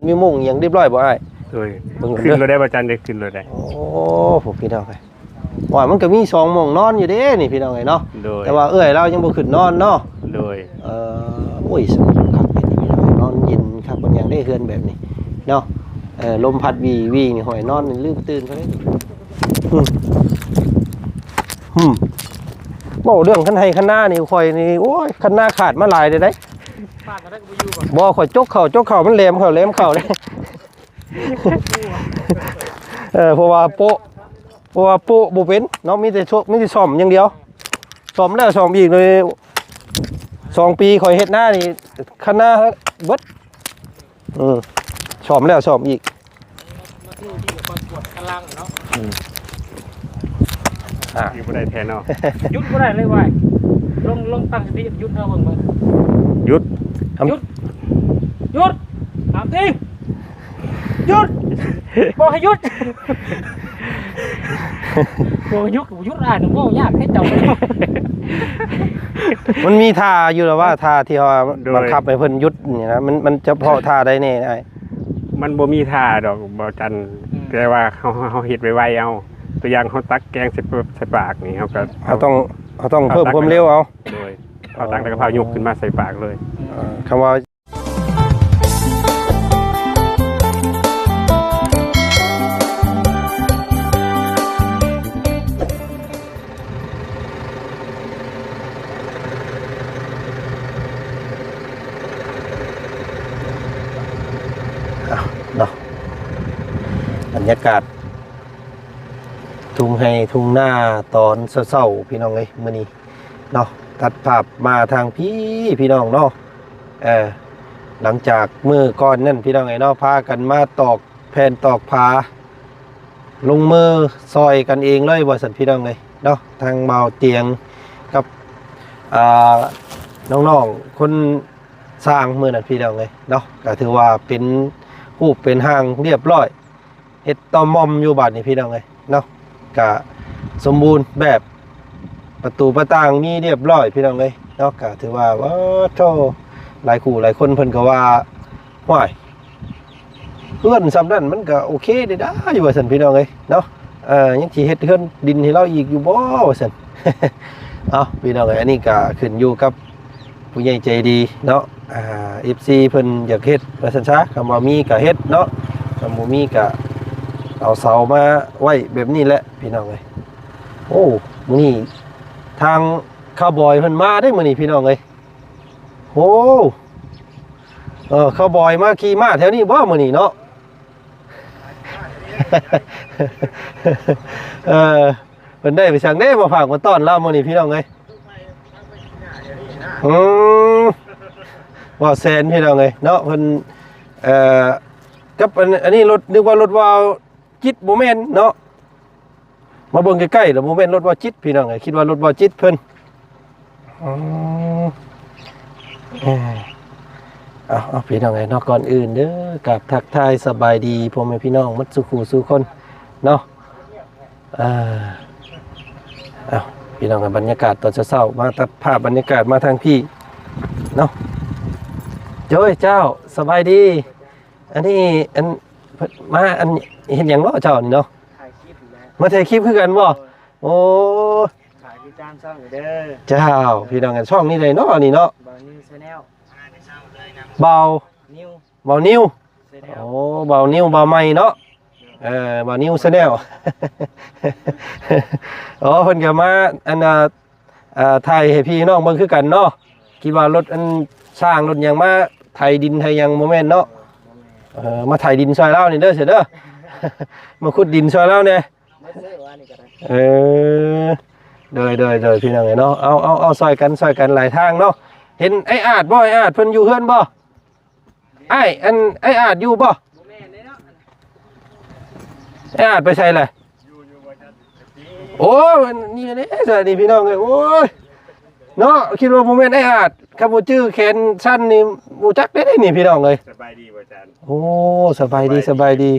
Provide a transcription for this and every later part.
ມີມຸ້ງຫຍັງຮຽບຮ້ອຍບໍ່ອ້າຍ? ໂດຍ ເບິ່ງເດີ ຂຶ້ນໂລດໄດ້ບໍ່ຈັນ ໄດ້ຂຶ້ນໂລດໄດ້. ໂອ້ ພວກພີ່ນ້ອງເອີຍ ວ່າມັນກໍມີສອງໂມງນອນຢູ່ເດ້ນີ້ພີ່ນ້ອງເອີຍເນາະ. ໂດຍ ແຕ່ວ່າເອື້ອຍລາວຍັງບໍ່ຂຶ້ນນອນເນາະ. ໂດຍ ເອີ ໂອ້ຍ ສະບາຍຄັກເດ້ນີ້ພີ່ນ້ອງເອີຍ ນອນເຢັນຄັກປານຫຍັງເດ້ເຮືອນແບບນີ້ເນາະ. ເອີ ລົມພັດວີ່ໆນີ້ ຫ້ອຍ ນອນນີ້ລືມຕື່ນເລີຍ. ອືມ ອືມ ເວົ້າເລື່ອງຄັນໄຮ່ຄັນນານີ້ ຂ້ອຍນີ້ ໂອ້ຍ ຄັນນາຂາດມາຫຼາຍເດ້ໄດ໋. ປາດມາໄດ້ກໍບໍ່ຢູ່ບໍ່? ບໍ່ ຂ້ອຍຈົກເຂົ້າ ຈົກເຂົ້າ ມັນແຫຼມເຂົ້າ ແຫຼມເຂົ້າເດ້. ເອີ ເພາະວ່າໂປະ ເພາະວ່າໂປະບໍ່ເປັນເນາະ ມີແຕ່ໂຊກ ມີແຕ່ສ້ອມຢ່າງດຽວ ສ້ອມແລ້ວສ້ອມອີກເລີຍ. ສອງປີຂ້ອຍເຮັດນານີ້ ຄັນນາເບິດ. ອືມ ສ້ອມແລ້ວສ້ອມອີກ. ມາທີ່ທີ່ປວດກຳລັງເນາະ. ອືມ ອ່າ ຢູ່ບໍ່ໄດ້ແທ້ເນາະ. ຢຸດບໍ່ໄດ້ເລີຍຫວາຍ. ລອງ ລອງຕັ້ງສະຕິຢຸດເອົາເບິ່ງເບິ່ງ. ຢຸດ ຢຸດ ຢຸດ ຖາມຕິ ຢຸດ ບອກໃຫ້ຢຸດ ບອກໃຫ້ຢຸດ ຢຸດ ອ່ານເວົ້າຍາກໃຫ້ເຈົ້າ. ມັນມີທ່າຢູ່ລະວ່າ ທ່າທີ່ເຮົາ ໂດຍ ບັງຄັບໃຫ້ເພິ່ນຢຸດນີ້ນະ ມັນ ມັນຈະເພາະທ່າໃດແດ່ອ້າຍ? ມັນບໍ່ມີທ່າດອກບໍ່ຈັນ. ອືມ ແຕ່ວ່າເຮົາ ເຮົາເຮັດໄວໆເອົາ. ຕົວຢ່າງເຮົາຕັກແກງໃສ່ ໃສ່ປາກນີ້ ເຮົາກໍ ເຮົາຕ້ອງ ເຮົາຕ້ອງເພີ່ມຄວາມເລັວເອົາ. ໂດຍ ເຮົາຕັກແລ້ວກໍພາຍົກຂຶ້ນມາໃສ່ປາກເລີຍ. ເອີ ຄຳວ່າ ເອົາເນາະ ບັນຍາກາດທົ່ງໄຮ່ທົ່ງນາຕອນເຊົ້າໆ ພີ່ນ້ອງເອີຍ ມື້ນີ້ເນາະ. ຕັດພາບມາທາງພີ້ ພີ່ນ້ອງເນາະ. ເອີ ຫຼັງຈາກມື້ກ່ອນນັ້ນ ພີ່ນ້ອງເອີຍເນາະ ພາກັນມາຕອກແຜ່ນຕອກຝາ ລົງມືຊ່ອຍກັນເອງເລີຍວ່າຊັ້ນ ພີ່ນ້ອງເອີຍເນາະ. ທາງບ່າວຕຽງກັບ ອ່າ ນ້ອງໆຄົນຊ່າງມື້ນັ້ນ ພີ່ນ້ອງເອີຍເນາະ ກໍຖືວ່າເປັນຮູບເປັນຮ່າງຮຽບຮ້ອຍ ເຮັດຕໍ່ໝ່ອມຢູ່ບາດນີ້ ພີ່ນ້ອງເອີຍເນາະ. ກະສົມບູນແບບ ປະຕູປະຕ່າງມີຮຽບຮ້ອຍ ພີ່ນ້ອງເອີຍເນາະ. ກະຖືວ່າ ໂອ້ໂທ້ ຫຼາຍຄູ່ຫຼາຍຄົນເພິ່ນກໍວ່າ ຫ້ວຍ ເຮືອນສ່ຳນັ້ນມັນກໍໂອເຄໄດ້ດາຢູ່ວ່າຊັ້ນ ພີ່ນ້ອງເອີຍເນາະ. ເອີ ຍັງຊິເຮັດເຮືອນດິນໃຫ້ລາວອີກຢູ່ບໍ່ວ່າຊັ້ນ. ເອົາ ພີ່ນ້ອງເອີຍ ອັນນີ້ກໍຂຶ້ນຢູ່ກັບ ຜູ້ໃຫຍ່ໃຈດີເນາະ ອ່າ ເອັຟຊີ ເພິ່ນຢາກເຮັດວ່າຊັ້ນຊະ ຄຳວ່າມີກະເຮັດເນາະ ຄຳບໍ່ມີກະເອົາເສົາມາໄວ້ແບບນີ້ແຫຼະ ພີ່ນ້ອງເອີຍ. ໂອ້ ມື້ນີ້ທາງຄາວບອຍເພິ່ນມາເດ້ມື້ນີ້ ພີ່ນ້ອງເອີຍ. ໂອ້ ເອີ ຄາວບອຍມາຂີ່ມ້າແຖວນີ້ບໍ່ມື້ນີ້ເນາະ? ເອີ ເພິ່ນໄດ້ໄປສັງເດ້ ມາຝາກມາຕ້ອນລາວມື້ນີ້ ພີ່ນ້ອງເອີຍ. ອືມ ວ່າວແຊນ ພີ່ນ້ອງເອີຍເນາະ ເພິ່ນ ເອີ ກັບອັນ ອັນນີ້ລົດ ນຶກວ່າລົດວ່າວຈິດ ບໍ່ແມ່ນເນາະ ມາເບິ່ງໃກ້ໆແລ້ວບໍ່ແມ່ນລົດວ່າວຈິດ ພີ່ນ້ອງເອີຍ ຄິດວ່າລົດວ່າວຈິດເພິ່ນ. ອືມ ເອີ ເອົາ ເອົາ ພີ່ນ້ອງເອີຍເນາະ ກ່ອນອື່ນເດີ ກາບທັກທາຍສະບາຍດີພໍ່ແມ່ພີ່ນ້ອງໝົດສູ່ຄູ່ສູ່ຄົນເນາະ. ອ່າ ເອົາ ພີ່ນ້ອງ ບັນຍາກາດຕອນເຊົ້າໆ ມາຕັດພາບບັນຍາກາດມາທາງພີ້ເນາະ. ໂອ້ຍ ເຈົ້າ ສະບາຍດີ. ອັນນີ້ ອັນ ມາ ອັນ ເຮັດຫຍັງເນາະເຈົ້ານີ້ເນາະ? ຖ່າຍຄລິບແຫຼະ. ມາຖ່າຍຄລິບຄືກັນບໍ່? ໂອ້ ຝາກຕິດຕາມຊ່ອງເດີ. ເຈົ້າ ພີ່ນ້ອງ ອັນຊ່ອງນີ້ໃດເນາະ ອັນນີ້ເນາະ? ບ່າວນິວແຊນແນວ. ບ່າວ ນິວ ບ່າວນິວ ແຊນແນວ. ໂອ້ ບ່າວນິວ ບ່າວໃໝ່ເນາະ. ເອີ ບ່າວນິວແຊນແນວ. ໂອ້ ເພິ່ນກໍມາ ອັນ ອ່າ ອ່າ ຖ່າຍໃຫ້ພີ່ນ້ອງເບິ່ງຄືກັນເນາະ. ຄິດວ່າລົດອັນຊ່າງລົດຫຍັງມາໄຖດິນໄຖຫຍັງ ບໍ່ແມ່ນເນາະ. ເອີ ມາໄຖດິນຊ່ອຍລາວນີ້ເດີ ເຊີເດີ ມາຂຸດດິນຊ່ອຍລາວແດ່. ເອີ ໂດຍ ໂດຍ ໂດຍ ພີ່ນ້ອງເອີຍເນາະ. ເອົາ ເອົາ ເອົາ ຊ່ອຍກັນ ຊ່ອຍກັນຫຼາຍທາງເນາະ. ເຫັນອ້າຍອາດບໍ່? ອ້າຍອາດເພິ່ນຢູ່ເຮືອນບໍ່? ອ້າຍ ອັນ ອ້າຍອາດຢູ່ບໍ່? ບໍ່ແມ່ນເດ້ເນາະ ອ້າຍອາດໄປໃສລະ? ໂອ້ຍ ນີ້ເດ້ ນີ້ພີ່ນ້ອງເອີຍ ໂອ້ຍ ເນາະ ຄິດວ່າບໍ່ແມ່ນອ້າຍອາດ ຄັນບໍ່ຈື່ແຂນສັ້ນນີ້ ບໍ່ຈັກເດ້ນີ້ ພີ່ນ້ອງເອີຍ. ສະບາຍດີບໍ່ຈັນ? ໂອ້ ສະບາຍດີ ສະບາຍດີ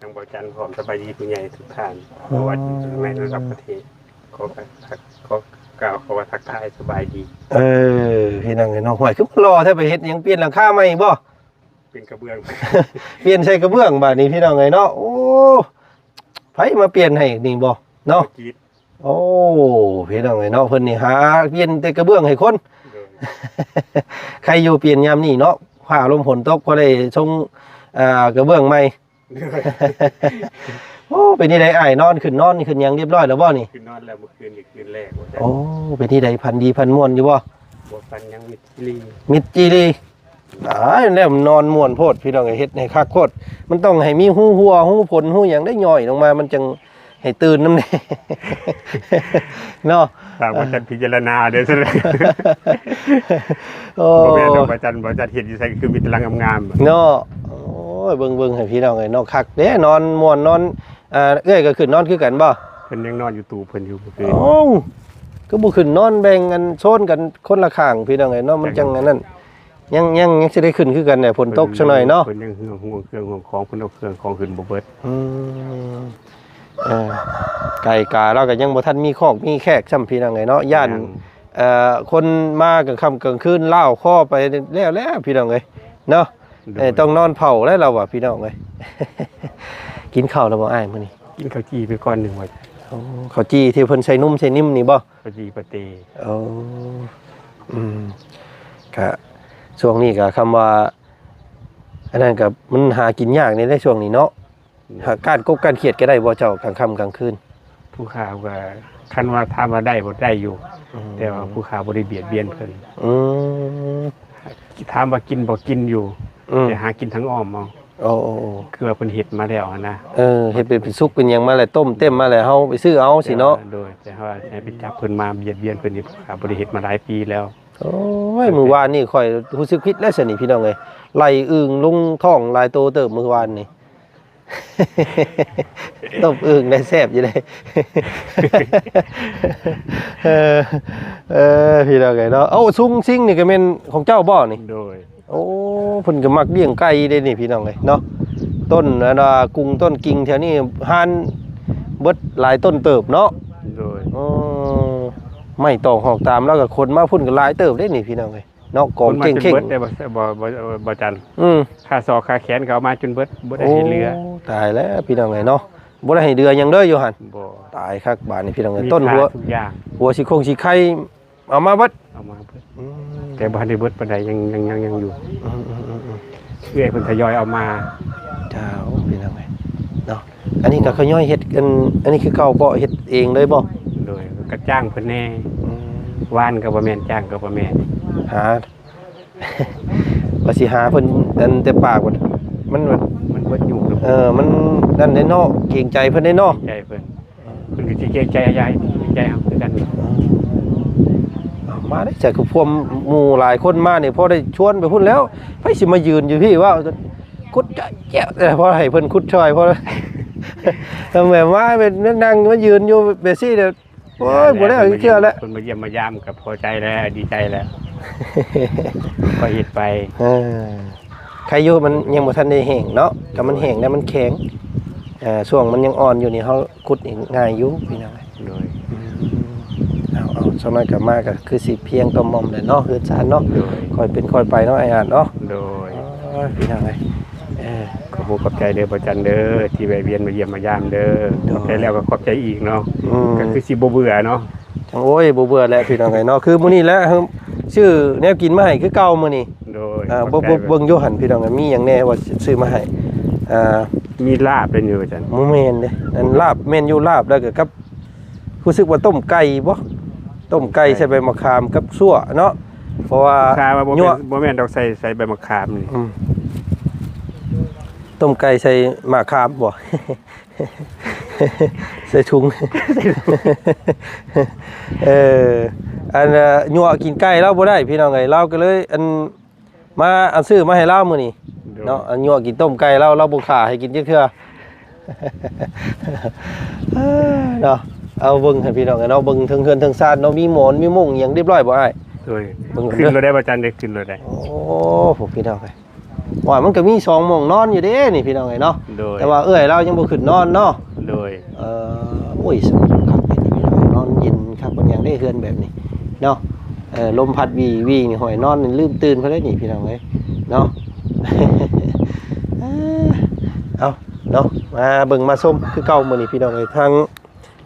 ທັງບໍ່ຈັນພ້ອມ ສະບາຍດີຜູ້ໃຫຍ່ທຸກທ່ານ ບໍ່ວ່າຢູ່ໃນລະດັບປະເທດ. ຂໍກະທັກ ຂໍກ່າວຄຳວ່າທັກທາຍສະບາຍດີ. ເອີ ພີ່ນ້ອງເອີຍເນາະ ຫ້ວຍ ຄືມັນຫຼໍ່ແທ້ ໄປເຮັດຫຍັງ ປ່ຽນຫຼັງຄາໃໝ່ບໍ່? ເປັນກະເບື້ອງ ປ່ຽນໃສ່ກະເບື້ອງບາດນີ້ ພີ່ນ້ອງເອີຍເນາະ. ໂອ້ ໃຜມາປ່ຽນໃຫ້ນີ້ບໍ່ເນາະ? ໂອ້ ພີ່ນ້ອງເອີຍເນາະ ເພິ່ນນີ້ຫາປ່ຽນແຕ່ກະເບື້ອງໃຫ້ຄົນ. ໂດຍ ໃຄຢູ່ປ່ຽນຍາມນີ້ເນາະ ຟ້າລົມຝົນຕົກ ພໍໄດ້ຊົງ ອ່າ ກະເບື້ອງໃໝ່. ໂອ້ ເປັນຈັ່ງໃດອ້າຍ ນອນ ຂຶ້ນນອນຂຶ້ນຫຍັງຮຽບຮ້ອຍແລ້ວບໍ່ນີ້? ຂຶ້ນນອນແລ້ວ ມື້ຄືນນີ້ຄືນແລກ. ໂອ້ ເປັນຈັ່ງໃດ ຝັນດີຝັນມ່ວນຢູ່ບໍ່? ບໍ່ຝັນຫຍັງ ມິດຈີ່ລີ ມິດຈີ່ລີ. ຕາຍແລ້ວ ນອນມ່ວນໂພດ ພີ່ນ້ອງເອີຍ ເຮັດໃຫ້ຄັກໂພດ. ມັນຕ້ອງໃຫ້ມີຮູຮົ່ວ ຮູຝົນ ຮູຫຍັງໄດ້ຍ່ອຍລົງມາ ມັນຈັ່ງໃຫ້ຕື່ນນຳແດ່ ເນາະ. ຖ້າບໍ່ຈັດພິຈາລະນາເດ້ ໂອ້ ບໍ່ແມ່ນດອກ ບໍ່ຈັດ ບໍ່ຈັດເຮັດຢູ່ໃສ ຄືມີແຕ່ຫຼັງງາມໆ ເນາະ. ໂອ້ຍ ເບິ່ງ ເບິ່ງໃຫ້ພີ່ນ້ອງເອີຍເນາະ ຄັກເດ້ ນອນມ່ວນ ນອນ ອ່າ ເອື້ອຍກໍຂຶ້ນນອນຄືກັນບໍ່? ເພິ່ນຍັງນອນຢູ່ຕູ້ເພິ່ນຢູ່ເມື່ອຄືນ. ເອົ້າ ຄືບໍ່ຂຶ້ນນອນແບ່ງກັນໂຊນກັນຄົນລະຂ້າງ ພີ່ນ້ອງເອີຍເນາະ ມັນຈັ່ງອັນນັ້ນ. ຍັງ ຍັງ ຍັງຊິໄດ້ຂຶ້ນຄືກັນແຫຼະ ຝົນຕົກຊະໜ້ອຍເນາະ. ເພິ່ນຍັງຫ່ວງເຄື່ອງຫ່ວງຂອງ ເພິ່ນເອົາເຄື່ອງຂອງຂຶ້ນບໍ່ເບິດ. ອືມ ເອີ ໄກ່ກາລາວກໍຍັງບໍ່ທັນມີຄອກມີແຄກຊ້ຳ ພີ່ນ້ອງເອີຍເນາະ ຢ້ານ ຍັງ ເອີ ຄົນມາກາງຄ່ຳກາງຄືນ ລ້າວຄໍໄປແລ້ວແຫຼະ ພີ່ນ້ອງເອີຍເນາະ. ໂດຍ ເອີ ຕ້ອງນອນເຝົ້າແລ້ວລາວວ່າ ພີ່ນ້ອງເອີຍ. ກິນເຂົ້າແລ້ວບໍ່ອ້າຍມື້ນີ້? ກິນເຂົ້າຈີ່ໄປກ່ອນໜຶ່ງວ່າ. ໂອ້ ເຂົ້າຈີ່ທີ່ເພິ່ນໃສ່ນຸ່ມໃສ່ນິ່ມນີ້ບໍ່? ເຂົ້າຈີ່ປາເຕ. ໂອ້ ອືມ ກະຊ່ວງນີ້ກະຄຳວ່າ ອັນນັ້ນກະມັນຫາກິນຍາກແດ່ໃນຊ່ວງນີ້ເນາະ. ອືມ ຫາການກົບການຄຽດກໍໄດ້ບໍ່ເຈົ້າ ກາງຄ່ຳກາງຄືນ? ຜູ້ຂ້າກໍ ຄັນວ່າຖາມວ່າໄດ້ບໍ່ ໄດ້ຢູ່. ອືມ ແຕ່ວ່າຜູ້ຂ້າບໍ່ໄດ້ບຽດບຽນເພິ່ນ. ອືມ ຖາມວ່າກິນບໍ່ ກິນຢູ່. ອືມ ແຕ່ຫາກິນທາງອ້ອມເອົາ. ໂອ້ ໂອ້ ໂອ້ ຄືວ່າເພິ່ນເຮັດມາແລ້ວຫັ້ນນະ. ເອີ ເຮັດເປັນ ເປັນສຸກເປັນຫຍັງມາແລ້ວ ຕົ້ມເຕັມມາແລ້ວ ເຮົາໄປຊື້ເອົາຊີ້ເນາະ. ໂດຍ ແຕ່ວ່າໃຫ້ໄປຈັບເພິ່ນມາບຽດບຽນເພິ່ນນີ້ ຂ້າບໍ່ໄດ້ເຮັດມາຫຼາຍປີແລ້ວ. ໂອ້ຍ ມື້ວານນີ້ຂ້ອຍຮູ້ສຶກຜິດແລ້ວຊັ້ນນີ້ ພີ່ນ້ອງເອີຍ ໄລ່ອຶ່ງລົງທ້ອງຫຼາຍໂຕເຕີບມື້ວານນີ້. ຕົ້ມອຶ່ງໄດ້ແຊບຢູ່ເດ້. ເອີ ເອີ ພີ່ນ້ອງເອີຍເນາະ. ເອົ້າ ຊຸງຊິງນີ້ກໍແມ່ນຂອງເຈົ້າບໍ່ນີ້? ໂດຍ. ໂອ້ ເພິ່ນກໍມັກລ້ຽງໄກ່ເດ້ນີ້ ພີ່ນ້ອງເອີຍເນາະ. ຕົ້ນອັນວ່າກຸງຕົ້ນກິງແຖວນີ້ ຮ້ານເບິດຫຼາຍຕົ້ນເຕີບເນາະ. ໂດຍ. ເອີ ໄມ້ຕອກຫອກຕາມລາວກໍຂົນມາພຸ້ນກໍຫຼາຍເຕີບເດ້ນີ້ ພີ່ນ້ອງເອີຍເນາະ ກອງເກັ່ງໆ. ຄົນມາຈົນເບິດເດ້ ບໍ່ ບໍ່ ບໍ່ ບໍ່ຈັນ. ອືມ ຄ່າສອກຄ່າແຂນກໍເອົາມາຈົນເບິດ ບໍ່ໄດ້ໃຫ້ເຫຼືອ. ໂອ້ ຕາຍແລ້ວ ພີ່ນ້ອງເອີຍເນາະ ບໍ່ໄດ້ໃຫ້ເຫຼືອຫຍັງເລີຍຢູ່ຫັ້ນ. ບໍ່. ຕາຍຄັກບາດນີ້ ພີ່ນ້ອງເອີຍ. ຕົ້ນຫົວ ທຸກຢ່າງ ຫົວຊິຄົງຊິໄຄ ເອົາມາເບິດ. ເອົາມາເບິດ. ອືມ ແຕ່ບໍ່ທັນໄດ້ເບິດປານໃດ ຍັງ ຍັງ ຍັງ ຍັງຢູ່. ອືມ ອືມ ອືມ ອືມ ເອື້ອຍເພິ່ນທະຍອຍເອົາມາ. ເຈົ້າ ພີ່ນ້ອງເອີຍເນາະ. ອັນນີ້ກໍ ໂອ້ ຂະຫຍອຍເຮັດ ອັນ ອັນນີ້ຄືເກົ່າບໍ່ ເຮັດເອງເລີຍບໍ່? ໂດຍ ກໍຈ້າງເພິ່ນແດ່. ອືມ ຫວ່ານກໍບໍ່ແມ່ນ ຈ້າງກໍບໍ່ແມ່ນ. ຫາ ວ່າຊິຫາເພິ່ນ ອັນ ແຕ່ປາກມັນ ມັນ ມັນເບິດຫຍຸ້ງເນາະ. ເອີ ມັນນັ້ນເດ້ເນາະ ເກງໃຈເພິ່ນເດ້ເນາະ. ເກງໃຈເພິ່ນ. ເພິ່ນກໍຊິເກງໃຈ ຢາກໃຫ້ເກງໃຈເຮົາຄືກັນ. ເອົາ ມາເດ້ ຈະຄືພວມໝູ່ຫຼາຍຄົນມານີ້ ພໍໄດ້ຊວນໄປພຸ້ນແລ້ວ ໃຜຊິມາຢືນຢູ່ພີ້ ເວົ້າຂຸດຈະແຈະ ແຕ່ພໍໃຫ້ເພິ່ນຂຸດຊ່ອຍ ພໍ ແບບວ່າແບບນັ່ງມາຢືນຢູ່ແບບຊີ້ແລ້ວ ໂອ້ຍ ບໍ່ໄດ້ເອົາຈັກເທື່ອແລ້ວ. ເພິ່ນມາຢ້ຽມມາຢາມກໍພໍໃຈແລ້ວ ດີໃຈແລ້ວ ກໍເຮັດໄປ. ເອີ ໄຄຢູ່ ມັນຍັງບໍ່ທັນໄດ້ແຫ້ງເນາະ ຖ້າມັນແຫ້ງແລ້ວມັນແຂງ. ເອີ ຊ່ວງມັນຍັງອ່ອນຢູ່ນີ້ ເຮົາຂຸດນີ້ງ່າຍຢູ່ ພີ່ນ້ອງ. ໂດຍ. ອືມ ເອົາ ເອົາ ສາວນ້ອຍກໍມາ ກໍຄືຊິພຽງຕ່ອມໝ່ອມແຫຼະເນາະ ເຮືອນຊານເນາະ. ໂດຍ. ຄ່ອຍເປັນຄ່ອຍໄປເນາະ ອ້າຍອາດເນາະ. ໂດຍ. ໂອ້ຍ ພີ່ນ້ອງເອີຍ ເອີ ກໍຂໍຂອບໃຈເດີ ພະຈັນເດີ ທີ່ແວະວຽນມາຢ້ຽມມາຢາມເດີ. ໂດຍ. ຂອບໃຈແລ້ວກໍຂອບໃຈອີກເນາະ. ອືມ ກໍຄືຊິບໍ່ເບື່ອເນາະ. ໂອ້ຍ ບໍ່ເບື່ອແຫຼະ ພີ່ນ້ອງເອີຍເນາະ ຄືມື້ນີ້ແຫຼະ ຊື້ແນວກິນມາໃຫ້ຄືເກົ່າມື້ນີ້. ໂດຍ. ເອີ ເບິ່ງ ເບິ່ງຢູ່ຫັ້ນ ພີ່ນ້ອງ ມີຫຍັງແດ່ວ່າຊື້ມາໃຫ້? ເອີ ມີລາບເດ້ຢູ່ ອາຈານ. ບໍ່ແມ່ນເດ້ ອັນລາບແມ່ນຢູ່ ລາບແລ້ວກໍກັບ ຮູ້ສຶກວ່າຕົ້ມໄກ່ບໍ່? ຕົ້ມໄກ່ໃສ່ໃບມະຂາມກັບຊົ່ວເນາະ ເພາະວ່າ ຄາດວ່າບໍ່ແມ່ນ ບໍ່ແມ່ນດອກ ໃສ່ ໃສ່ໃບມະຂາມນີ້. ອືມ ຕົ້ມໄກ່ໃສ່ໝາກຂາມບໍ່? ໃສ່ຖົງ. ເອີ ອັນ ເອີ ຍົວະກິນໄກ່ລາວບໍ່ໄດ້ ພີ່ນ້ອງເອີຍ ລາວກໍເລີຍ ອັນ ມາ ອັນ ຊື້ມາໃຫ້ລາວມື້ນີ້. ໂດຍ. ເນາະ ອັນ ຍົວະກິນຕົ້ມໄກ່ລາວ ລາວບໍ່ຂ້າໃຫ້ກິນຈັກເທື່ອ ເນາະ. ເອົາ ເບິ່ງໃຫ້ພີ່ນ້ອງເນາະ ເບິ່ງເທິງເຮືອນເທິງຊານເນາະ ມີໝອນມີມຸ້ງອີ່ຫຍັງຮຽບຮ້ອຍບໍ່ອ້າຍ? ໂດຍ. ເບິ່ງ ຂຶ້ນລົດໄດ້ບໍ່ ອາຈານ? ໄດ້ ຂຶ້ນລົດໄດ້. ໂອ້ ພວກພີ່ນ້ອງເອີຍ ວ່າມັນກໍມີສອງໝ່ອງນອນຢູ່ເດ້ນີ້ ພີ່ນ້ອງເອີຍເນາະ. ໂດຍ. ແຕ່ວ່າເອື້ອຍລາວຍັງບໍ່ຂຶ້ນນອນເນາະ. ໂດຍ. ເອີ ໂອ້ຍ ສະບາຍຄັກເດ້ນີ້ ພີ່ນ້ອງເອີຍ ນອນເຢັນຄັກ ເປັນຫຍັງເດ້ເຮືອນແບບນີ້ເນາະ. ເອີ ລົມພັດວີ່ໆນີ້ ຫ້ອຍ ນອນນີ້ລືມຕື່ນເພິ່ນເດ້ນີ້ ພີ່ນ້ອງເອີຍເນາະ. ເອົາເນາະ ມາເບິ່ງມາຊົມຄືເກົ່າມື້ນີ້ພີ່ນ້ອງເອີຍ ທາງ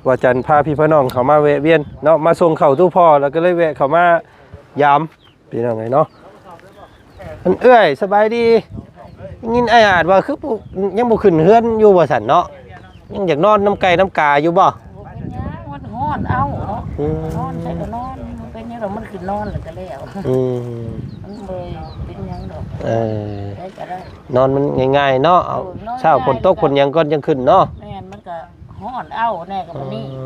ວ່າຈັນພາພີ່ພານ້ອງເຂົ້າມາແວະວຽນເນາະ ມາສົ່ງເຂົ້າສູ່ພໍ່ ແລ້ວກໍເລີຍແວະເຂົ້າມາຢາມ ພີ່ນ້ອງເອີຍເນາະ. ອັນເອື້ອຍ ສະບາຍດີ ໄດ້ຍິນອ້າຍອາດວ່າຄືບໍ່ ຍັງບໍ່ຂຶ້ນເຮືອນຢູ່ວ່າຊັ້ນເນາະ ຍັງຢາກນອນນຳໄກ່ນຳກາຢູ່ບໍ່? ມັນຮ້ອນເອົາເນາະ ອືມ ນອນໃສກໍນອນ ມັນເປັນຫຍັງດອກ ມັນຂຶ້ນນອນແລ້ວກໍແລ້ວ ອືມ ມັນບໍ່ເປັນຫຍັງດອກ ເອີ ໃສກໍໄດ້ ນອນມັນງ່າຍໆເນາະ ເອົາ ເອີ ນອນງ່າຍ ເຊົ້າຝົນຕົກຝົນຫຍັງກ່ອນຈັ່ງຂຶ້ນເນາະ ແມ່ນ ມັນກໍ ຮ້ອນເອົາແນ່ກໍບໍ່ມີ ອື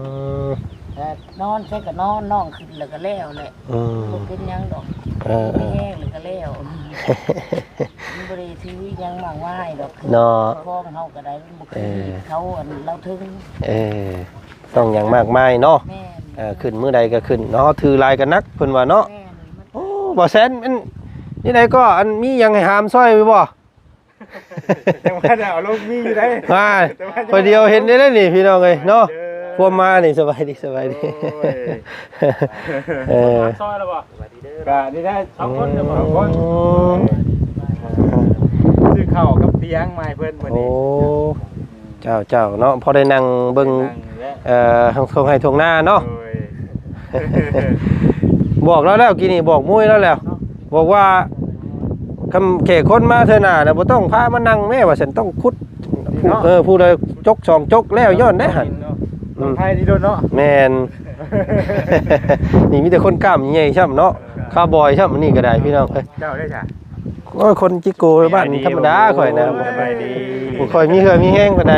ມ ແຕ່ນອນໃສກໍນອນ ນ້ອງຂຶ້ນແລ້ວກໍແລ້ວແຫຼະ ອືມ ບໍ່ເປັນຫຍັງດອກ ເອີໆ ມີແຮງແລ້ວກໍແລ້ວ ມັນບໍ່ໄດ້ຖືຫຍັງມາກມາຍດອກ ເນາະ ຂອງເຮົາກໍໄດ້ ມັນບໍ່ຄື ເອີ ເຂົາອັນລາວເຖິງ ເອີ ຕ້ອງຫຍັງມາກມາຍເນາະ ແມ່ນ ເອີ ຂຶ້ນມື້ໃດກໍຂຶ້ນເນາະ ຖືຫຼາຍກໍໜັກ ເພິ່ນວ່າເນາະ ແມ່ນ ໂອ້ ບໍ່ແຊນ ອັນ ນີ້ໃດກໍ ອັນ ມີຫຍັງໃຫ້ຫາມຊ່ອຍຢູ່ບໍ່? ແຕ່ວ່າເອົາລົງມີຢູ່ໄດ໋ ອ່າ ແຕ່ວ່າ ຂ້ອຍດຽວເຫັນໄດ້ນີ້ພີ່ນ້ອງເອີຍເນາະ ເດີ ພວມມານີ້ ສະບາຍດີ ສະບາຍດີ ໂອ້ຍ ເອີ ມາຊ່ອຍແລ້ວບໍ່? ກະນີ້ໄດ້ສອງຄົນ ອືມ ສອງຄົນ ຊື້ເຂົ້າກັບຕຽງມາໃຫ້ເພິ່ນມື້ນີ້ ໂອ້ ເຈົ້າ ເຈົ້າເນາະ ພໍໄດ້ນັ່ງເບິ່ງ ໄດ້ນັ່ງ ເອີ ທົ່ງໄຮ່ທົ່ງນາເນາະ ໂດຍ ບອກລາວແລ້ວ ກີ້ນີ້ບອກມຸ້ຍລາວແລ້ວ ບອກວ່າ ຄັນແຂກຄົນມາເທື່ອໜ້ານະ ບໍ່ຕ້ອງພາມານັ່ງແມ້ວ່າຊັ້ນ ຕ້ອງຂຸດ ນີ້ເນາະ ເອີ ຜູ້ໃດຈົກສອງຈົກແລ້ວຍ້ອນໄດ້ຫັ້ນ ເນາະ ອືມ ຕ້ອງໄທດີໂດນເນາະ ແມ່ນ ນີ້ມີແຕ່ຄົນກ້າມໃຫຍ່ຊ້ຳເນາະ ຄາບອຍຊ້ຳ ອັນນີ້ກໍໄດ້ ພີ່ນ້ອງເອີຍ ເຈົ້າໄດ້ຊະ ໂອ້ຍ ຄົນຈິໂກບ້ານທຳມະດາຂ້ອຍນະ ໂອ້ຍ ບໍ່ຄ່ອຍມີເຫື່ອມີແຮງປານໃດ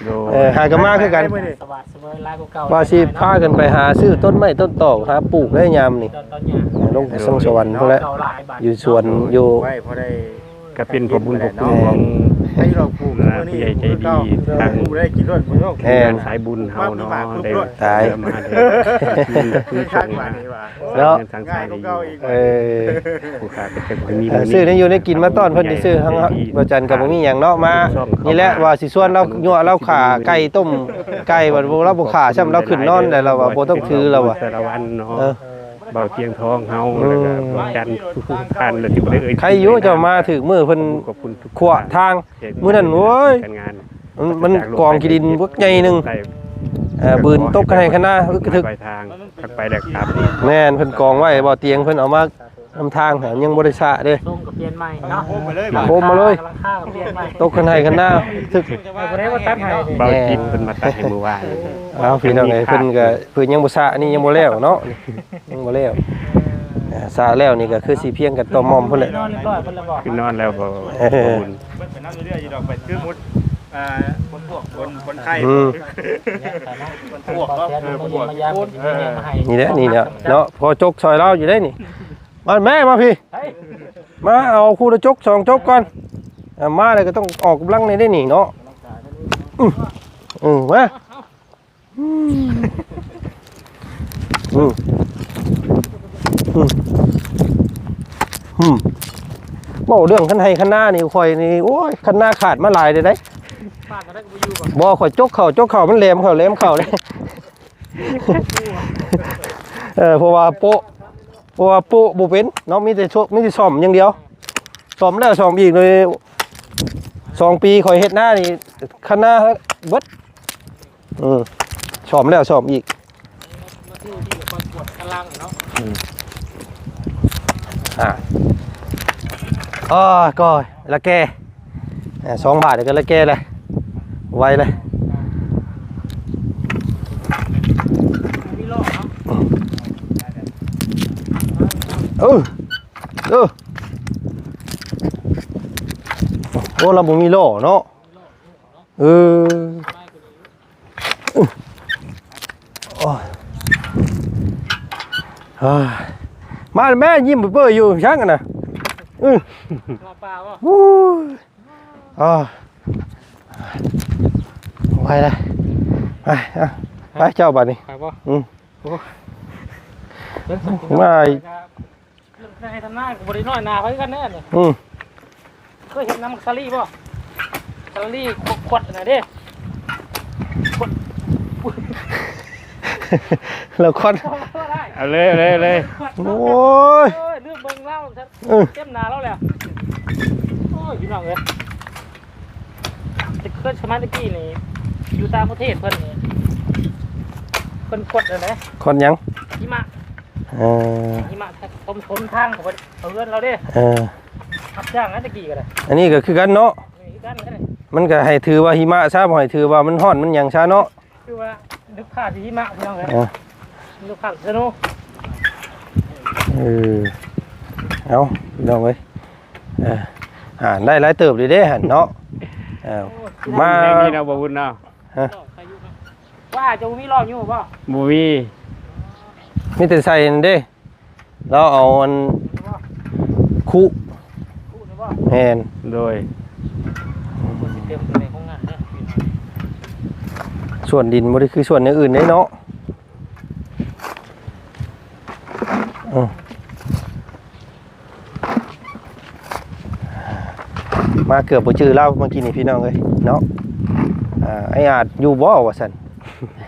ໂດຍ ເອີ ຫາກໍມາຄືກັນ ສະຫວັດສະເໝີຫຼາຍກວ່າເກົ່າ ວ່າຊິພາກັນໄປຫາຊື້ຕົ້ນໄມ້ຕົ້ນຕອກ ຫາປູກໄດ້ຍາມນີ້ ຕອນ ຕອນຫຍ້າ ລົງໄປເຊິ່ງສະຫວັນພຸ້ນແຫຼະ ຢູ່ສວນ ໂດຍ ຢູ່ ໄວ້ພໍໄດ້ ກໍເປັນເພາະບຸນພະຄຸນຂອງ ໃຫ້ລອງປູກ ອ່າ ຜູ້ໃຫຍ່ໃຈດີ ທາງ ຜູ້ໃດກິນໂລດ ແມ່ນ ສາຍບຸນເຮົາເນາະ ໄດ້ ຕາຍ ເດີນມາເດີນ ຄືສົ່ງມາ ເນາະ ເງິນສັງສານດີ ເອີ ຜູ້ຂ້າກໍຈະບໍ່ມີ ເອີ ມື້ນີ້ ຊື້ແນວຢູ່ແນວກິນມາຕ້ອນເພິ່ນ ໃຈ ຊື່ໆ ເຮົາ ໃຈດີ ວ່າຈັນກໍບໍ່ມີຫຍັງເນາະ ມາ ຊ່ອງເຂົ້າ ນີ້ແຫຼະ ມາ ວ່າຊິຊວນລາວ ຍົວະລາວຂ້າໄກ່ ຕົ້ມໄກ່ ວ່າລາວບໍ່ຂ້າຊ້ຳ ລາວຂຶ້ນນອນແລ້ວ ລາວວ່າບໍ່ຕ້ອງຖື ລາວວ່າ ສາລະວັນເນາະ ເອີ ເບົາຕຽງທອງເຮົາ ອືມ ແລ້ວກໍບໍ່ຈັນ ຜູ້ຜ່ານ ແລ້ວຊິບໍ່ໄດ້ເອີ່ຍ ໃຄ່ຢູ່ເຈົ້າມາຖືກມື້ເພິ່ນ ຂອບຄຸນທຸກ ຂວາງທາງ ມື້ນັ້ນ ໂອ້ຍ ການງານ ມັນ ມັນກອງຂີ້ດິນບັກໃຫຍ່ໜຶ່ງ ເອີ ບືນຕົກຄັນໄຮ່ຄັນນາ ອຶກກະທຶກ ໄປທາງ ທັກໄປແລ້ວກັບ ແມ່ນ ເພິ່ນກອງໄວ້ ເບົາຕຽງເພິ່ນເອົາມານຳທາງ ຍັງບໍ່ໄດ້ສະເດ້ ຊົງກໍປ່ຽນໃໝ່ເນາະ ໂຄມມາເລີຍ ຫຼັງຄາກໍປ່ຽນໃໝ່ ຕົກຄັນໄຮ່ຄັນນາ ຖືກ ເອົາຜູ້ໃດມາຕັດໃຫ້ ເບົາຈິດເພິ່ນມາຕັດໃຫ້ມື້ວານ ເອົາ ພີ່ນ້ອງເອີຍ ເພິ່ນກໍ ເພິ່ນຍັງບໍ່ສະ ອັນນີ້ຍັງບໍ່ແລ້ວເນາະ ຍັງບໍ່ແລ້ວ ອ່າ ສະແລ້ວນີ້ກໍຄືຊິພຽງກັນຕໍ່ໝ່ອມພຸ້ນແຫຼະ ນອນຮຽບຮ້ອຍເພິ່ນແລ້ວບໍ່? ຄືນອນແລ້ວບໍ່? ເອີ ເບິ່ງໄປນຳເລື້ອຍໆຢູ່ດອກ ໄປຄືໝົດ ອ່າ ຄົນພວກ ຄົນ ຄົນໄຂ້ ອືມ ຄົນພວກເນາະ ເອີ ຄົນພວກ ມາຢາມ ເອີ ນີ້ແຫຼະ ນີ້ແຫຼະເນາະ ພໍຈົກຊ່ອຍລາວຢູ່ເດ້ນີ້ ມາແມ່ ມາພີ້ ມາເອົາຄູ່ລະຈົກສອງຈົກກ່ອນ ອ່າ ມາແລ້ວກໍຕ້ອງອອກກຳລັງແດ່ເດ້ນີ້ເນາະ ອືມ ອືມ ມາ ອືມ ອືມ ອືມ ເວົ້າເລື່ອງຄັນໄຮ່ຄັນນານີ້ ຂ້ອຍນີ້ ໂອ້ຍ ຄັນນາຂາດມາຫຼາຍເດ້ ບໍ່ ຂ້ອຍຈົກເຂົ້າ ຈົກເຂົ້າ ມັນແຫຼມເຂົ້າ ແຫຼມເຂົ້າເດ້ ເອີ ເພາະວ່າໂປະ ເພາະວ່າໂປະບໍ່ເປັນເນາະ ມີແຕ່ໂຊະ ມີແຕ່ສ້ອມຢ່າງດຽວ ສ້ອມແລ້ວສ້ອມອີກເລີຍ ສອງປີຂ້ອຍເຮັດນານີ້ ຄັນນາເບິດ ອືມ ສ້ອມແລ້ວສ້ອມອີກ ອືມ ອ່າ ໂອ້ຍ ກໍລະແກ່ ອ່າ ສອງບາດກໍລະແກ່ແລ້ວ ໄວເລີຍ ເອີ ເອີ ໂອ້ ລາວບໍ່ມີລໍ້ເນາະ ເອີ ໂອ້ຍ ເອີ ມາແມ່ ຍິ້ມເປີ້ຍຢູ່ ຫຍັງຫັ້ນນະ ອື ມາປ່າບໍ່? ໂອ້ຍ ອ່າ ໄປລະ ໄປ ອ່ະ ໄປເຈົ້າບາດນີ້ ໄປບໍ່? ອືມ ໂອ້ຍ ມາ ເລື່ອງໄຮ່ທຳນາກໍບໍ່ໄດ້ນ້ອຍໜ້າໃຜຄືກັນເດ້ນີ້ ອືມ ເຄີຍເຫັນນຳສາລີບໍ່? ສາລີຂວດ ຂວດອັນນັ້ນເດ້ ຂວດ ແລ້ວຂວດ ເອົາເລີຍ ເອົາເລີຍ ເອົາເລີຍ ໂອ້ຍ ໂອ້ຍ ລືມເບິ່ງລາວ ເອີ ເຕັມໜ້າລາວແລ້ວ ໂອ້ຍ ພີ່ນ້ອງເອີຍ ແຕ່ເກີດສະໄໝຕະກີ້ນີ້ ຢູ່ຕ່າງປະເທດເພິ່ນນີ້ ເພິ່ນຂົດອັນໃດ ຂົດຫຍັງ? ຫິມະ. ເອີ ຫິມະຖົມ ຖົມທາງເຂົາໄປເຮືອນລາວເດ້. ເອີ ຮັບຈ້າງນະຕະກີ້ກໍໄດ້. ອັນນີ້ກໍຄືກັນເນາະ. ນີ້ຄືກັນເດ້. ມັນກໍໃຫ້ຖືວ່າຫິມະຊະ ບໍ່ໃຫ້ຖືວ່າມັນຮ້ອນມັນຫຍັງຊະເນາະ. ຄືວ່ານຶກພາບທີ່ຫິມະ ພີ່ນ້ອງເອີຍ. ເອີ ນຶກພາບສະໂນ. ເອີ ເອົາ ພີ່ນ້ອງເອີຍ ເອີ ອ່າ ໄດ້ຫຼາຍເຕີບເດ້ຫັ້ນເນາະ. ເອີ ໂອ້ຍ ມາ ແຮງດີເນາະ ບໍ່ບຸນເນາະ. ຮະ ວ່າຈະບໍ່ມີລອບຢູ່ບໍ່? ບໍ່ມີ ມີແຕ່ໃສ່ນັ້ນເດ້. ລາວເອົາອັນ ຄຸ ຄຸນີ້ບໍ່? ແມ່ນ ໂດຍ ມັນຊິເຕັມຢູ່ໃນໂຮງງານເດີ. ສ່ວນດິນບໍ່ໄດ້ຄືສ່ວນແນວອື່ນເດ້ເນາະ. ອື ມາເກືອບບໍ່ຈື່ລາວເມື່ອກີ້ນີ້ ພີ່ນ້ອງເອີຍເນາະ. ອ່າ ອ້າຍອາດຢູ່ບໍ່ວ່າຊັ້ນ.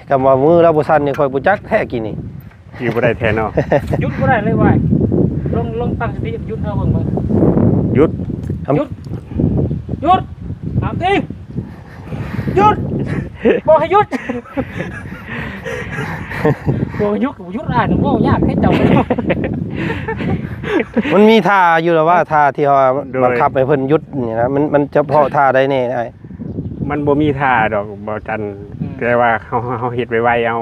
ຄຳວ່າມືລາວບໍ່ສັ່ນນີ້ ຂ້ອຍບໍ່ຈັກແທ້ກີ້ນີ້. ຢູ່ບໍ່ໄດ້ແທ້ເນາະ. ຢຸດບໍ່ໄດ້ເລີຍວ່າຍ. ລອງ ລອງຕັ້ງສະຕິຢຸດເອົາເບິ່ງ ເບິ່ງ. ຢຸດ ຢຸດ ຢຸດ ຫ້າມຕີ ຢຸດ ບອກໃຫ້ຢຸດ ບອກໃຫ້ຢຸດ ຢຸດ ອ່ານເວົ້າຍາກໃຫ້ເຈົ້າ. ມັນມີທ່າຢູ່ແລ້ວວ່າ ທ່າທີ່ເຮົາ ໂດຍ ບັງຄັບໃຫ້ເພິ່ນຢຸດນີ້ນະ ມັນ ມັນຈະເພາະທ່າໃດແດ່ອ້າຍ? ມັນບໍ່ມີທ່າດອກ ບໍ່ຈັນ ອືມ ແຕ່ວ່າເຮົາ ເຮົາເຮັດໄວໆເອົາ.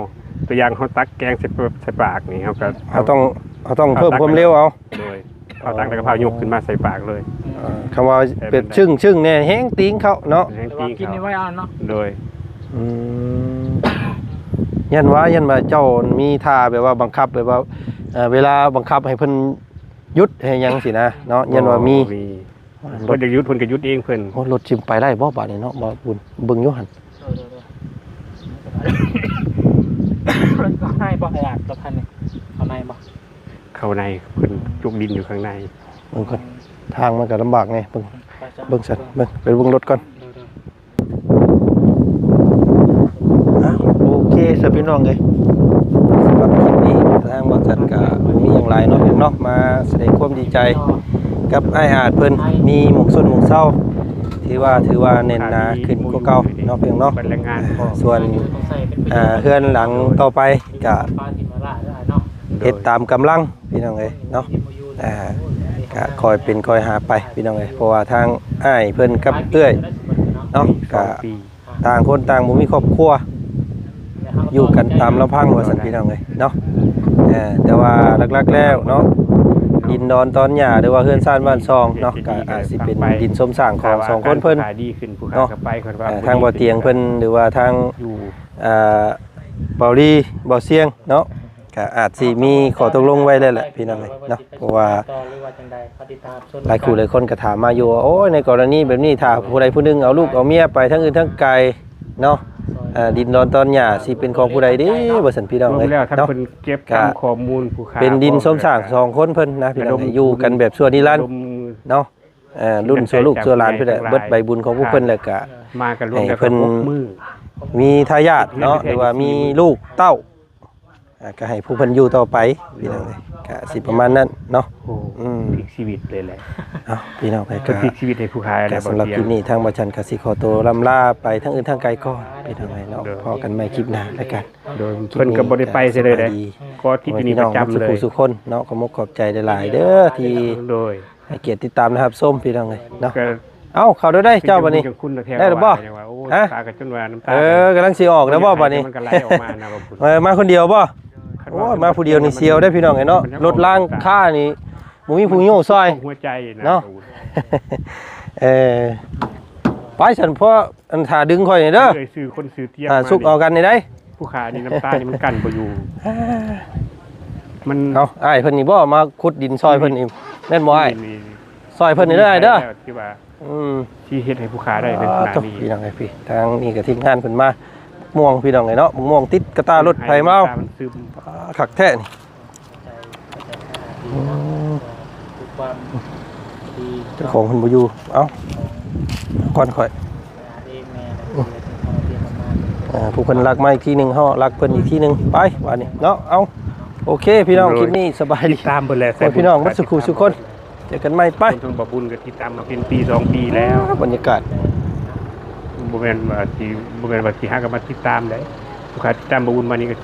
ຕົວຢ່າງເຮົາຕັກແກງໃສ່ ໃສ່ປາກນີ້ ເຮົາກໍ ເຮົາຕ້ອງ ເຮົາຕ້ອງເພີ່ມຄວາມເລັວເອົາ. ໂດຍ ເຮົາຕັກແລ້ວກໍພາຍົກຂຶ້ນມາໃສ່ປາກເລີຍ. ເອີ ຄຳວ່າເປັນຊຶ້ງໆແນ່ ແຮງຕີງເຂົ້າເນາະ. ແຮງຕີງເຂົ້າ ກິນໄວເອົາເນາະ. ໂດຍ ອືມ ຢ້ານວ່າ ຢ້ານວ່າເຈົ້າມີທ່າແບບວ່າບັງຄັບ ແບບວ່າ ເອີ ເວລາບັງຄັບໃຫ້ເພິ່ນຢຸດໃຫ້ຫຍັງຊີ້ນະເນາະ ຢ້ານວ່າມີ. ບໍ່ມີ ເພິ່ນຢາກຢຸດເພິ່ນກໍຢຸດເອງເພິ່ນ. ໂອ້ ລົດຊິໄປໄດ້ບໍ່ບາດນີ້ເນາະ ບໍ່ບຸນ ເບິ່ງຢູ່ຫັ້ນ. ເອີ ເອີ ເອີ ເຂົ້າໃນບໍ່ ໄອ້ອາດ ລົດຄັນນີ້ ເຂົ້າໃນບໍ່? ເຂົ້າໃນ ເພິ່ນຈົກດິນຢູ່ຂ້າງໃນ. ເບິ່ງກ່ອນ ທາງມັນກໍລຳບາກແດ່ ເບິ່ງ ເບິ່ງຊັ້ນ ເບິ່ງ ໄປເບິ່ງລົດກ່ອນ. ເອີ ເອີ ອ່ະ ໂອເຄຊະພີ່ນ້ອງເອີຍ ສຳລັບຄລິບນີ້ທາງບ່າວຈັນກະບໍ່ມີຫຍັງຫຼາຍເນາະ ພີ່ນ້ອງເນາະ ມາສະແດງຄວາມດີໃຈກັບອ້າຍອາດເພິ່ນ ມີໝົງຊົນໝົງເຊົາ ຖືວ່າ ຖືວ່າແໜ້ນໜາຂຶ້ນກວ່າເກົ່າເນາະ ພີ່ນ້ອງເນາະ. ສ່ວນ ອ່າ ເຮືອນຫຼັງຕໍ່ໄປກະເຮັດຕາມກຳລັງ ພີ່ນ້ອງເອີຍເນາະ. ອ່າ ກະຄ່ອຍເປັນຄ່ອຍຫາໄປ ພີ່ນ້ອງເອີຍ ເພາະວ່າທາງອ້າຍເພິ່ນກັບເອື້ອຍເນາະ ກະຕ່າງຄົນຕ່າງບໍ່ມີຄອບຄົວ ຢູ່ກັນຕາມລຳພັງວ່າຊັ້ນ ພີ່ນ້ອງເອີຍເນາະ. ເອີ ແຕ່ວ່າຫຼັກໆແລ້ວເນາະ ດິນດອນຕອນຫຍ້າ ຫຼືວ່າເຮືອນຊານບ້ານຊ່ອງເນາະ ກະອາດຊິເປັນດິນສົມສ້າງຂອງສອງຄົນເພິ່ນເນາະ. ເອີ ທາງບ່າວຕຽງເພິ່ນ ຫຼືວ່າທາງ ອ່າ ບ່າວລີ ບ່າວຊຽງເນາະ ກະອາດຊິມີຂໍ້ຕົກລົງໄວ້ແລ້ວແຫຼະ ພີ່ນ້ອງເອີຍເນາະ. ເພາະວ່າຫຼາຍຄູ່ຫຼາຍຄົນກໍຖາມມາຢູ່ວ່າ ໂອ້ຍ ໃນກໍລະນີແບບນີ້ ຖ້າຜູ້ໃດຜູ້ໜຶ່ງເອົາລູກເອົາເມຍໄປທາງອື່ນທາງໄກເນາະ ເອີ ດິນດອນຕອນຫຍ້າຊິເປັນຂອງຜູ້ໃດເດ້ ວ່າຊັ້ນ ພີ່ນ້ອງເອີຍເນາະ. ເປັນດິນສົມສ້າງສອງຄົນເພິ່ນນະ ພີ່ນ້ອງເອີຍ ຢູ່ກັນແບບຊົ່ວນິລັນເນາະ. ເອີ ລຸ້ນຊົ່ວລູກຊົ່ວຫຼານພຸ້ນແຫຼະ ເບິດໃບບຸນຂອງພວກເພິ່ນ ແລ້ວກະໃຫ້ເພິ່ນມີທາຍາດເນາະ ຫຼືວ່າມີລູກເຕົ້າ ອ່າ ກະໃຫ້ພວກເພິ່ນຢູ່ຕໍ່ໄປ ພີ່ນ້ອງເອີຍ ກະຊິປະມານນັ້ນເນາະ. ໂອ້ ອືມ ພລິກຊີວິດເລີຍແຫຼະ. ເອົາ ພີ່ນ້ອງເອີຍ ກະ ພລິກຊີວິດໃຫ້ຜູ້ຂາຍ ກະສຳລັບຄລິບນີ້ທາງບ່າວຈັນກະຊິຂໍໂຕລ່ຳລາໄປທາງອື່ນທາງໄກກ່ອນ ພີ່ນ້ອງເອີຍເນາະ. ພໍ້ກັນໃໝ່ຄລິບໜ້າແລ້ວກັນ. ໂດຍ ເພິ່ນກໍບໍ່ໄດ້ໄປໃສເລີຍເດ້ ກໍຕິດຢູ່ນີ້ປະຈຳເລີຍ ພີ່ນ້ອງໝົດສູ່ຜູ້ສູ່ຄົນເນາະ. ຂອບມຸກຂອບໃຈຫຼາຍໆເດີ ທີ່ ໂດຍ ໃຫ້ກຽດຕິດຕາມ ແລະ ຮັບຊົມ ພີ່ນ້ອງເອີຍເນາະ. ເອົ້າ ເຂົ້າໄດ້ເຈົ້າບາດນີ້ ໄດ້ແລ້ວບໍ່? ຮະ ເອີ ກຳລັງຊິອອກແລ້ວບໍ່ບາດນີ້? ເອີ ມາຄົນດຽວບໍ່? ໂອ້ຍ ມາຜູ້ດຽວນີ້ສຽວເດ້ພີ່ນ້ອງເອີຍເນາະ ລົດລາງຄານີ້ບໍ່ມີຜູ້ໂຍກຊ່ອຍເນາະ. ເອີ ໄປຊັ້ນ ເພາະອັນຖ້າດຶງຂ້ອຍນີ້ເດີ ອ່າ ສຸກເອົາກັນນີ້ໄດ໋. ຜູ້ຂານີ້ນ້ຳຕານີ້ມັນກັ້ນບໍ່ຢູ່ ມັນ ເອົາ ອ້າຍເພິ່ນນີ້ບໍ່ມາຂຸດດິນຊ່ອຍເພິ່ນນີ້ ແມ່ນບໍ່ອ້າຍ? ຊ່ອຍເພິ່ນນີ້ເດີອ້າຍເດີ ທີ່ວ່າ ອືມ ທີ່ເຮັດໃຫ້ຜູ້ຂາໄດ້ໃນຂະນະນີ້. ພີ່ນ້ອງເອີຍ ພີ່ ທາງນີ້ກໍທີມງານເພິ່ນມາ ໝ່ວງ ພີ່ນ້ອງເອີຍເນາະ ໝ່ວງຕິດກະຕ່າລົດໄຜມາ ຄັກແທ້ນີ້. ເຈົ້າຂອງເພິ່ນບໍ່ຢູ່ ເອົ້າ ກ່ອນຂ້ອຍ ອ່າ ຜູ້ເພິ່ນລັກມາອີກທີໜຶ່ງ ເຮົາລັກເພິ່ນອີກທີໜຶ່ງ ໄປບາດນີ້ເນາະ. ເອົ້າ ໂອເຄ ພີ່ນ້ອງ ຄລິບນີ້ສະບາຍດີ ຕິດຕາມເພິ່ນແຫຼະ ພີ່ນ້ອງໝົດສູ່ຄູ່ສູ່ຄົນ. ເຈີກັນໃໝ່ໄປ. ຄົນເທິງບໍ່ບຸນກໍຕິດຕາມມາເປັນປີສອງປີແລ້ວ. ບັນຍາກາດ ບໍ່ແມ່ນວ່າຊິ ບໍ່ແມ່ນວ່າຊິຫາກັນມາຕິດຕາມໄດ໋. ລູກຄ້າຕິດຕາມບໍ່ບຸນມານີ້ກໍ